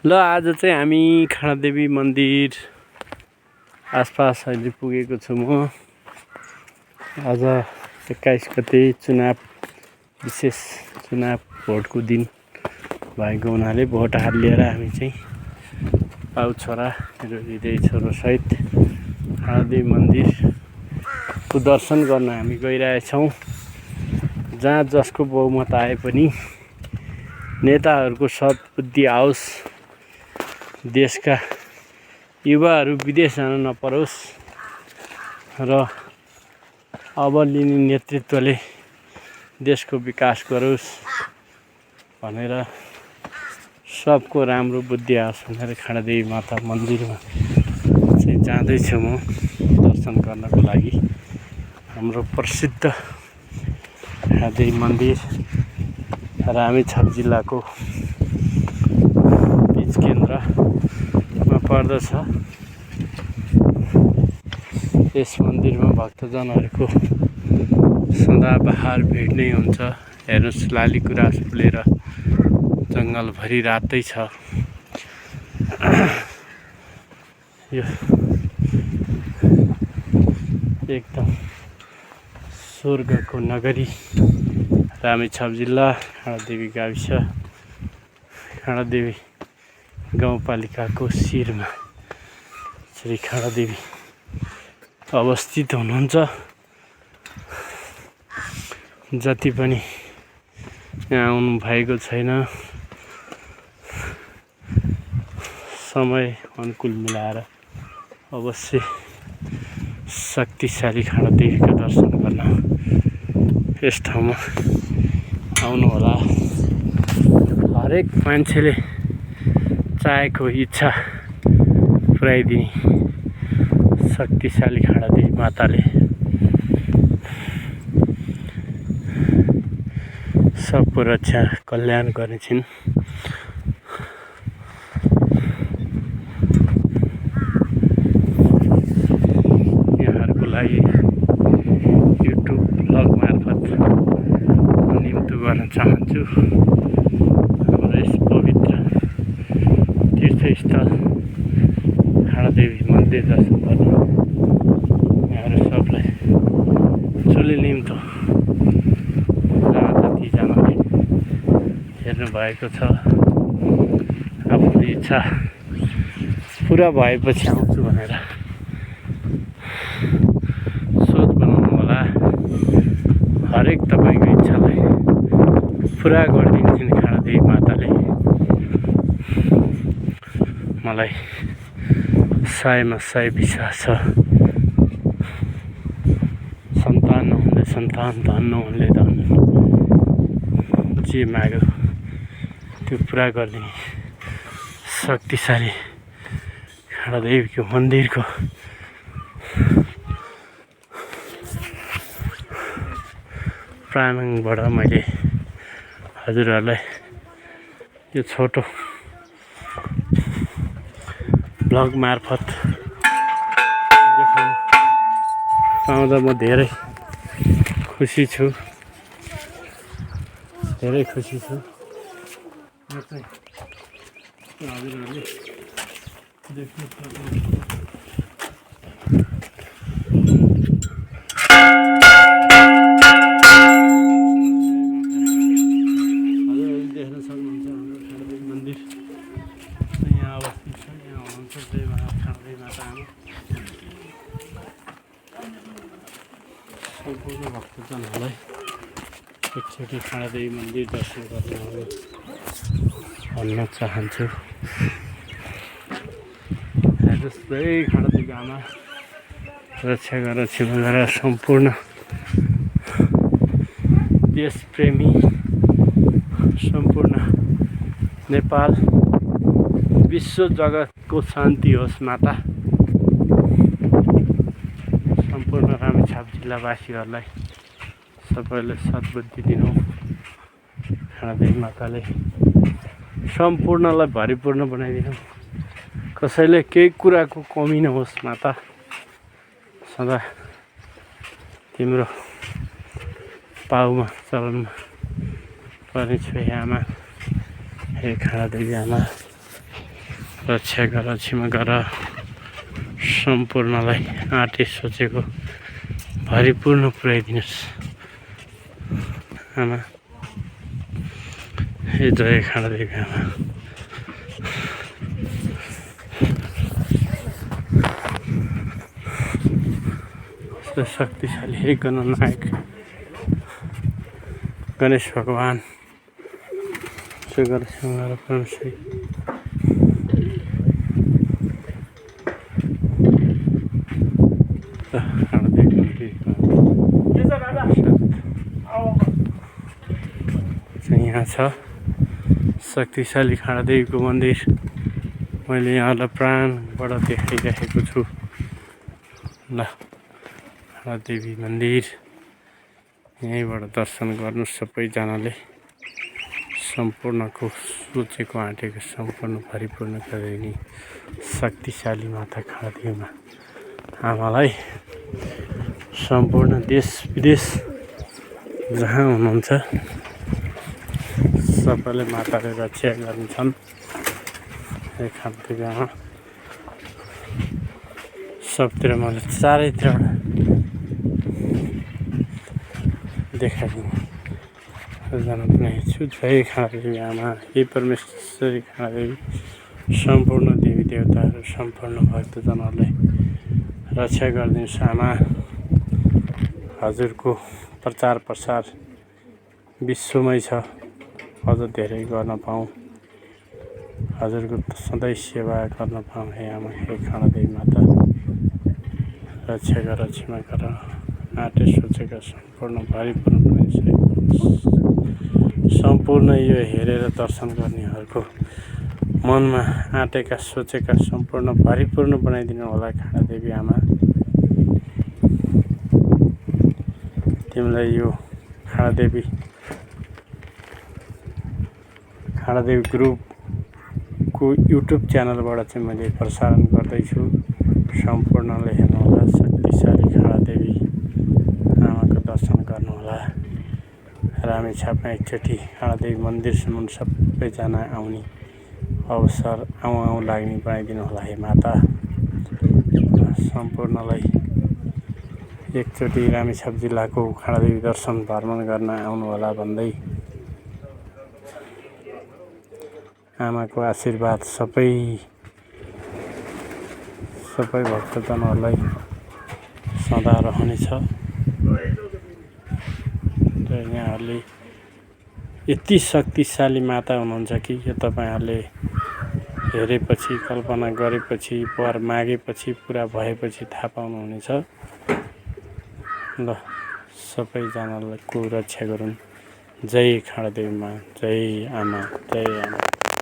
ल आज चाहिँ हामी खाँडादेवी मन्दिर आसपास अहिले पुगेको छु म। आज 21 गते विशेष चुनाव भोटको दिन भएको हुनाले भोट हालेर हामी चाहिँ पाउ छोरा मेरो हृदय छोरो सहित खाँडादेवी मन्दिरको दर्शन गर्न हामी गइरहेछौँ। जहाँ जसको बहुमत आए पनि नेताहरूको सद्बुद्धि आओस्, देशका युवाहरू विदेश जान नपरोस् र अब लिने नेतृत्वले देशको विकास गरोस् भनेर सबको राम्रो बुद्धि आओस् भनेर खाँडादेवी माता मन्दिरमा चाहिँ जाँदैछु म दर्शन गर्नको लागि। हाम्रो प्रसिद्ध खाँडादेवी मन्दिर रामेछाप जिल्लाको बीच केन्द्रमा पर्दछ। यस मन्दिरमा भक्तजनहरूको सदाबहार भिड नै हुन्छ। हेर्नुहोस्, लाली गुराँस फुलेर जङ्गलभरि रातै छ। यो एकदम स्वर्गको नगरी रामेछाप जिल्ला खाँडादेवी गाविस खाँडादेवी गाउँपालिकाको शिरमा श्री खाँडादेवी अवस्थित हुनुहुन्छ। जति पनि यहाँ आउनु भएको छैन, समय अनुकूल मिलाएर अवश्य शक्तिशाली खाँडादेवीको दर्शन गर्न यस ठाउँमा आउनुहोला। हरेक मान्छेले चाहेको इच्छा पुर्याइदिने शक्तिशाली खाँडादेवी माताले सबको रक्षा कल्याण गर्नेछिन्। यहाँहरूको लागि युट्युब ब्लग मार्फत निम्तो गर्न चाहन्छु। हाम्रो यस पवित्र तीर्थस्थल खाँडादेवी मन्दिर दर्शन गर्न यहाँहरू सबलाई चुली निम्तो जहाँ जतिजनाले हेर्नु भएको छ, आफ्नो इच्छा पुरा भएपछि आउँछु भनेर सोच बनाउनु होला। हरेक तपाईँको इच्छालाई पुरा गरिदिन्छन् खाँडादेवी माताले। मलाई 100मा 100 विश्वास छ। सन्तान नहुने सन्तान, धन नहुने धन, जे माग्यो त्यो पुरा गरिदिने शक्तिशाली खाँडादेवीको मन्दिरको प्राङ्गणबाट मैले हजुरहरूलाई यो छोटो ब्लग मार्फत देखाउन पाउँदा म धेरै खुसी छु। धेरै खुसी छु। यो चाहिँ हजुरहरूले देख्नु सक्नुहुन्छ। हजुरहरूले देख्न सक्नुहुन्छ हाम्रो खाँडादेवी मन्दिर यहाँ अवस्थित छ। यहाँ हुनुहुन्छ जय खाँडादेवी माता आमा। सम्पूर्ण भक्तजनहरूलाई एकचोटि खाँडादेवी मन्दिर दर्शन गर्न भन्न चाहन्छु। जस्तै खाँडादेवी आमा रक्षा गरेर छिमा गरेर सम्पूर्ण देशप्रेमी, सम्पूर्ण नेपाल विश्व जगतको शान्ति होस् माता। सम्पूर्ण रामेछाप जिल्लावासीहरूलाई सबैले सद्बुद्धि दिनु। खाँडादेवी माताले सम्पूर्णलाई भरिपूर्ण बनाइदिनु। कसैले केही कुराको कमी नहोस् माता। सदा तिम्रो पाउमा चरणमा पर्ने छु हे आमा, हे खाँडादेवी आमा। रक्षा गर क्षमा गर सम्पूर्णलाई आँटे सोचेको भरिपूर्ण पुर्याइदिनुहोस् आमा। हे जय खाँडादेवी आमा। शक्तिशाली हे गणनायक गणेश भगवान सुगर सिंह परमश्री यहाँ छ शक्तिशाली खाँडादेवीको मन्दिर। मैले यहाँलाई प्राणबाट देखाइरहेको छु ल। खाँडादेवी मन्दिर यहीँबाट दर्शन गर्नु सबैजनाले। सम्पूर्णको सोचेको आँटेको सम्पूर्ण परिपूर्ण गरिदिने शक्तिशाली माता खाँडादेवीमा आमालाई सम्पूर्ण देश विदेश जहाँ हुनुहुन्छ सबैले माताले रक्षा गर्छन्। खाँडादेवी आमा सबतिर मैले चारैतिर देखाइदिनु जानु छु। जय खाँडादेवी आमा। हे परमेश्वरी खाँडादेवी सम्पूर्ण देवी देवताहरू सम्पूर्ण भक्तजनहरूलाई रक्षा गरिदिनुहोस् आमा। हजुरको प्रचार प्रसार विश्वमै छ, अझ धेरै गर्न पाऊँ, हजुरको सधैँ सेवा गर्न पाऊँ। हे आमा हे खाँडादेवी माता रक्षा गर क्षमा गर आँटे सोचेका सम्पूर्ण भरिपूर्ण सम्पूर्ण यो हेरेर दर्शन गर्नेहरूको मनमा आँटेका सोचेका सम्पूर्ण भरिपूर्ण बनाइदिनु होला खाँडादेवी आमा। तिमीलाई यो खाँडादेवी ग्रुपको युट्युब च्यानलबाट चाहिँ मैले प्रसारण गर्दैछु। सम्पूर्णले हेर्नुहोला। शक्तिशाली खाँडादेवी आमाको दर्शन गर्नुहोला। रामेछापमा एकचोटि खाँडादेवी मन्दिरसम्म सबैजना आउने अवसर आउँ लाग्ने बनाइदिनु होला हे माता। सम्पूर्णलाई एकचोटि रामेछाप जिल्लाको खाँडादेवी दर्शन भ्रमण गर्न आउनुहोला भन्दै आमाको आशीर्वाद सबै भक्तजनहरूलाई सदा रहनेछ। र यहाँहरूले यति शक्तिशाली माता हुनुहुन्छ कि यो तपाईँहरूले हेरेपछि कल्पना गरेपछि वर मागेपछि पुरा भएपछि थाहा पाउनुहुनेछ। ल सबैजनालाई को रक्षा गरून्। जय खाँडादेवी मा, जय आमा, जय आमा।